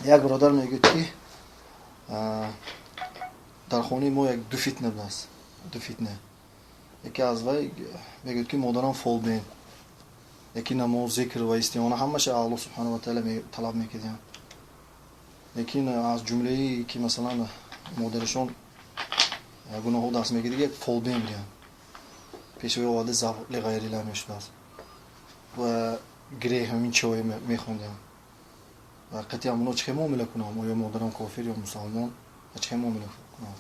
Як бародар мегӯяд, ки дар хонаи мо як ду фитна будааст, ду фитна. Яке аз вай мегӯяд, ки модарам фолбин, яке намоз, зикр ва истиона ҳамаша Аллоҳ субҳанаҳу ва таъала талаб мекардиям, лекин аз ҷумлаи ки масалан модарашон гуноҳҳо даст мегирд, як фолбин будиям, пешвои оварда забҳ лиғайрилла мешудааст ва гиреҳ ҳамин чиҳое мехондиям. Ва қатъи амоно чӣ хел муомила кунам? Оё модарам кофир ё мусалмон ва чӣ хел муомила кунам?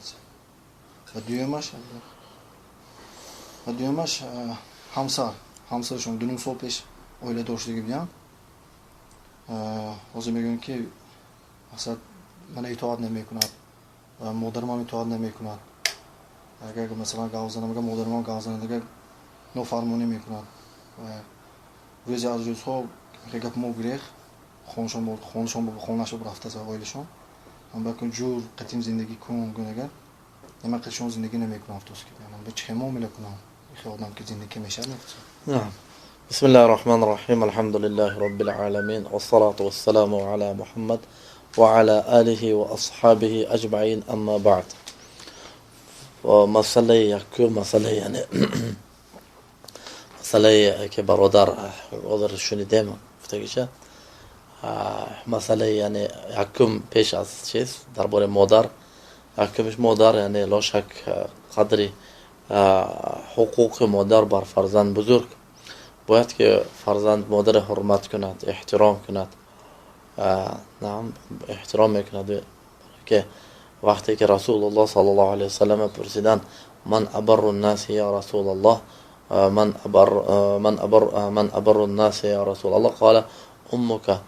Ва дуюмаш, ҳамсарашон 2.5 сол пеш оиладор шудагӣ будиям. Ҳозир мегӯям, ки мақсад мана итоат намекунад ва модарам итоат намекунад. Агар масалан гап занам, агар модарам гап занад, агар нофармонӣ мекунад. Ва рӯзе аз рӯзҳо гап мо гирех хонашон хонаашо рафтааст ва оилашон бакун ҷур қатим зиндагӣ кун гун, агар ман қатишон зиндагӣ намекунам, афтос ки ба чӣ хел муомила кунам? Ихе одам ки зиндагӣ мешавад. نعم. بسم الله الرحمن الرحيم، الحمد لله رب العالمين، والصلاة والسلام على محمد وعلى آله وأصحابه أجمعين، أما بعد. مسئله якум, масъала, яъне масъалае ки бародар ҳозир шунидем гуфтагиша, масъалаи яъне якум пеш аз чиз дар бораи модар. Якумиш модар, яъне ла шак қадри ҳуқуқи модар бар фарзанд бузург. Бояд ки фарзанд модаре ҳурмат кунад, эҳтиром кунад. Наам, эҳтиром мекунад, ки вақте ки Расулуллоҳ саллаллоҳу алайҳи васаллам пурсиданд: "Ман абарру ннаси, я Расулаллоҳ? Ман абарру ннаси, я Расулаллоҳ?" Қала уммука,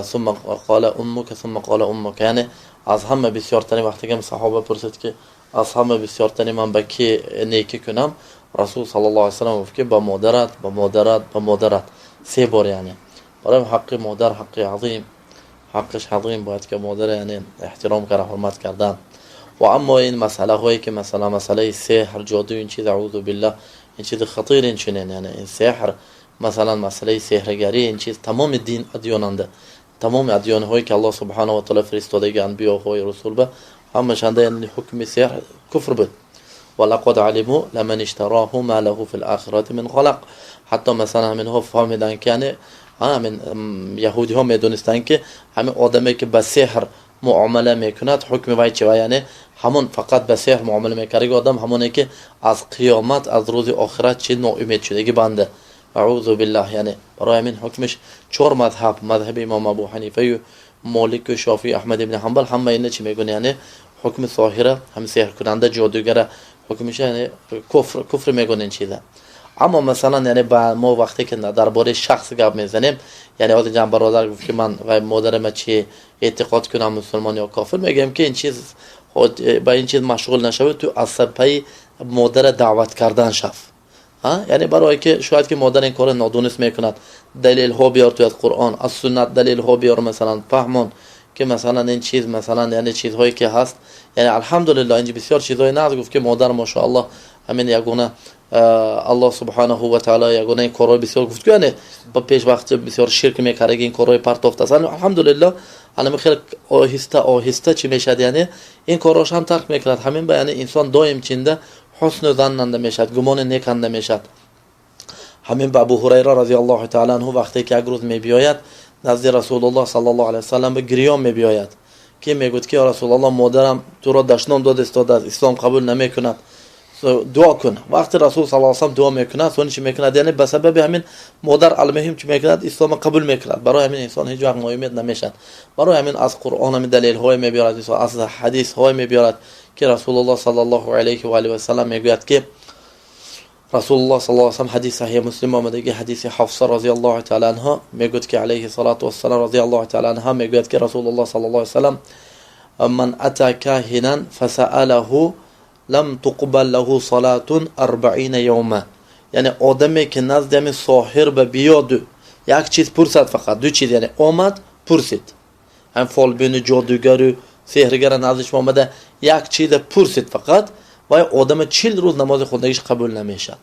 сумма қала уммука, сумма қала уммука. Яъне аз ҳама бисёртарин, вақте ки саҳоба пурсид, ки аз ҳама бисёртарин ман ба ки некӣ кунам, Расул саллаллоҳу алайҳи васаллам гуфт, ки ба модарат, ба модарат, ба модарат, се бор. Яъне барои ҳаққи модар ҳаққи азим, ҳаққиш азим, бояд ки модар яъне эҳтиром карда, ҳурмат кардан. Ва аммо ин масъалаҳое ки масалан масъалаи сеҳр, ҷоду, ин чиз, аузу биллаҳ, ин чизи хатир. Ин чунин, яъне ин сеҳр, масалан масъалаи сеҳргарӣ, ин чиз тамоми дин адёнанда, тамоми адёнҳое ки Аллоҳ субҳанаҳу ва таъала фиристодаги анбиёҳои расул ба ҳамашанда, яъне ҳукми сеҳр куфр буд. ولقد علموا لمن اشتراه ما له في الآخرة من خلاق. Ҳатто масалан ҳаминҳо фаҳмиданд, ки яъне ҳамин яҳудиҳо медонистанд, ки ҳамин одаме ки ба сеҳр муомала мекунад, ҳукми вай чи ва яъне ҳамон фақат ба сеҳр муомала мекардаги одам ҳамоне ки аз қиёмат, аз рӯзи охират чи ноумед шудаги банда, аузу биллаҳ. Яъне барои ҳамин ҳукмиш чор мазҳаб, мазҳаби имом Абу Ҳанифаю Молику Шофии, Аҳмад ибни Ҳамбал, ҳама ина чӣ мегӯянд? Яъне ҳукми соҳира, ҳам сеҳркунанда, ҷодугара ҳукмиша яъне куфр, куфр мегӯянд ин чиза. Аммо масалан яъне ба мо вақте ки дар бораи шахс гап мезанем, яъне ҳозир ҷан бародар гуфт, ки ман вай модарама чи эътиқод кунам, мусулмон ё кофир, мегӯям, ки ин чиз ба ин чиз машғул нашавед, ту аз пайи модара даъват кардан шав. Яъне барое ки шояд ки модар ин кори нодонист мекунад, далелҳо биёр ту аз Қуръон, аз суннат далелҳо биёр, масалан фаҳмон, ки масалан ин чиз, масалан яъне чизҳое ки ҳаст. Яъне алҳамдулиллоҳ, инҷа бисёр чизҳое нағз гуфт, ки модар машоаллоҳ ҳамин ягона Аллоҳ субҳанаҳу ва таъала ягона ин корҳои бисёр гуфт, ки яъне ба пеш вақт бисёр ширк мекардаги, ин корҳои партофтааст. Алҳамдулиллоҳ, ҳанами хеле оҳиста оҳиста чӣ мешавад, яъне ин корҳош ҳам тарк мекунад. Ҳамин ба яъне инсон доим чинда ҳусну заннанда мешавад, гумони неканда мешавад. Ҳамин ба Абу Ҳурайра разиаллоҳу таала анҳу вақте ки як рӯз мебиёяд назди Расулуллоҳ саллаллоҳу алайҳи васаллам, гирён мебиёяд, ки мегӯяд, ки ё Расулаллоҳ, модарам туро дашном дода истодааст, ислом қабул намекунад, дуо кун. Вақте Расул саллаллоҳу алайҳи васаллам дуо мекунад, сони чӣ мекунад? Яъне ба сабаби ҳамин модар алмуҳим чӣ мекунад? Ислома қабул мекунад. Барои ҳамин инсон ҳеҷ вақт ноумед намешавад. Барои ҳамин аз Қуръон ҳамин далелҳое мебиёрад, аз ҳадисҳое мебиёрад, ки Расулуллоҳ саллаллоҳу алайҳи ва алиҳи васаллам мегӯяд, ки Расулуллоҳ саллаллоҳу алайҳи васаллам, ҳадис саҳиҳ Муслим омадаги, ҳадиси Ҳафса розиаллоҳу таала анҳо мегӯяд, ки алайҳи салату вассалам розиаллоҳу таала анҳо мегӯяд, ки Расулуллоҳ саллаллоҳу алайҳи васаллам: "من أتى كاهنا فسأله لم تقبل له صلاة 40 يوما". Яъне одаме ки назди ҳамин соҳир ба биёду як чиз пурсад, фақат ду чиз, яъне омад пурсид, ҳам фолбину ҷодугару сеҳргара наздиш омада як чиза пурсид фақат, вай одама 40 рӯз намози хондагиш қабул намешавад.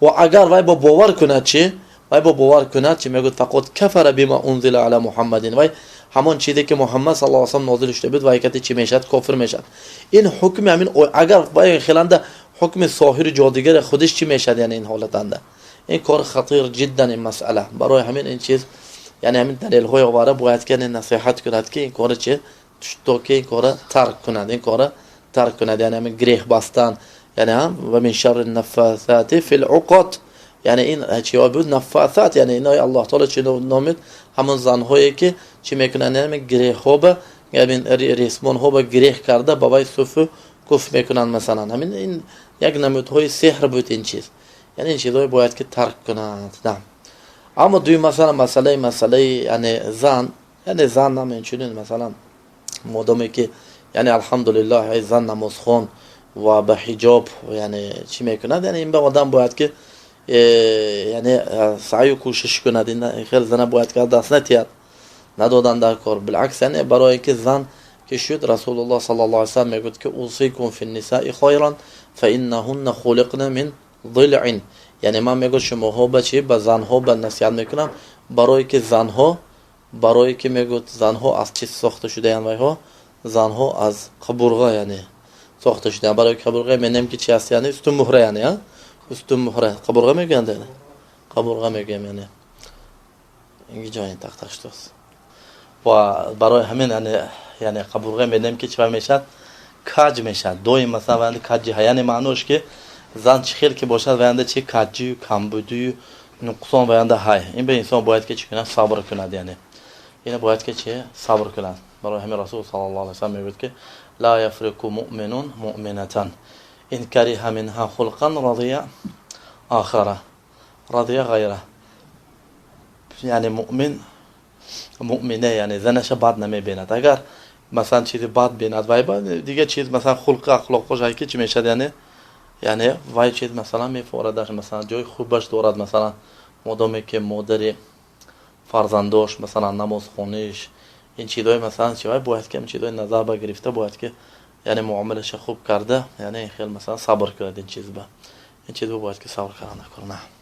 Ва агар вай бо бовар кунад, чи вай бо бовар кунад, чи мегӯяд? فقد كفر بما أنزل على محمد. Вай ҳамон чизе ки Муҳаммад саллаллоҳу алайҳи васаллам нозил шуда буд, вай кати чӣ мешавад? Кофир мешавад. Ин ҳукми ҳамин агар вай хеланда ҳукми соҳири ҷодугар худиш чӣ мешавад? Яъне ин ҳолатанда ин кор хатир ҷиддан, ин масъала. Барои ҳамин ин чиз, яъне ҳамин далелҳои овара бояд ки насиҳат кунад, ки ин кора чи то ки ин кора тарк кунад, ин кора тарк кунад, яъне ҳамин греҳ бастан, яъне ва мин шарри наффасати фил уқад. Яъне ин чиҳо буд? Наффасат, яъне инои Аллоҳ таоло чи номид? Ҳамон занҳое ки чӣ мекунанд? Яъне греҳҳо ба ҳамин ресмонҳо ба греҳ карда, ба вай суфу куф мекунанд, масалан. Ҳамин ин як намудҳои сеҳр буд ин чиз. Яъне ин чизҳое бояд ки тарк кунад. На, аммо дуюм масалан, масъалаи яъне зан, яъне зан ҳам инчунин, масалан, модоме ки яъне алҳамдулиллоҳ зан намозхон ва ба ҳиҷоб яъне чӣ мекунад, яъне ин ба одам бояд ки яъне саъю кӯшиш кунад. Ин хел зана бояд ки даст натиҳад, надодан дар кор. Билакс, яъне барои ки зан ки шуд, Расулуллоҳ саллаллоҳу алайҳи васаллам мегӯяд ки усикум фи нисаи хайран фаиннаҳунна хулиқна мин зилъин. Яъне ман мегӯяд, шумоҳо ба чи, ба занҳо ба насиҳат мекунам, барое ки занҳо, барое ки мегӯяд, занҳо аз чиз сохта шудаянд? Вайҳо занҳо аз қабурға яъне сохта шудаянд. Барои қабурға менем ки чи аст? Яъне устунмуҳра, яъне устунмуҳра, қабурға мегӯянд, яъне қабурға мегӯям, яъне ин ҷои тахташ тост. Ва барои ҳамин яъне қабурға менем ки чӣ мешавад? Каҷ мешавад доим, масалан, ваянда каҷи. Яъне маънош ки зан чӣ хел ки бошад, ваянда чи каҷию камбудию нуқсон ваянда ҳай. Ин ба инсон бояд ки чӣ кунад? Сабр кунад. Яъне ина бояд ки чи сабр кунад. Барои ҳамин Расул саллаллоҳу алайҳи васаллам мегӯяд ки ла яфрику муъминун муъминатан ин кариҳа минҳа хулқан радия ахара радия ғайра. Яъне муъмин муъмина, яъне занаша бад намебинад. Агар масалан чизи бад бинад, вай дигар чиз, масалан, хулқи ахлоқош ай ки чӣ мешавад, яъне вай чиз, масалан, мефорадаш, масалан, ҷои хубаш дорад. Масалан, модоме ки модари фарзандош, масалан, намозхониш, ин чизҳои, масалан, чи вай бояд ки ин чизҳои назар ба гирифта бояд ки яъне муомилаша хуб карда, яъне хел, масалан, сабр кунад. Ин чиз ба бояд ки сабр карда накунад.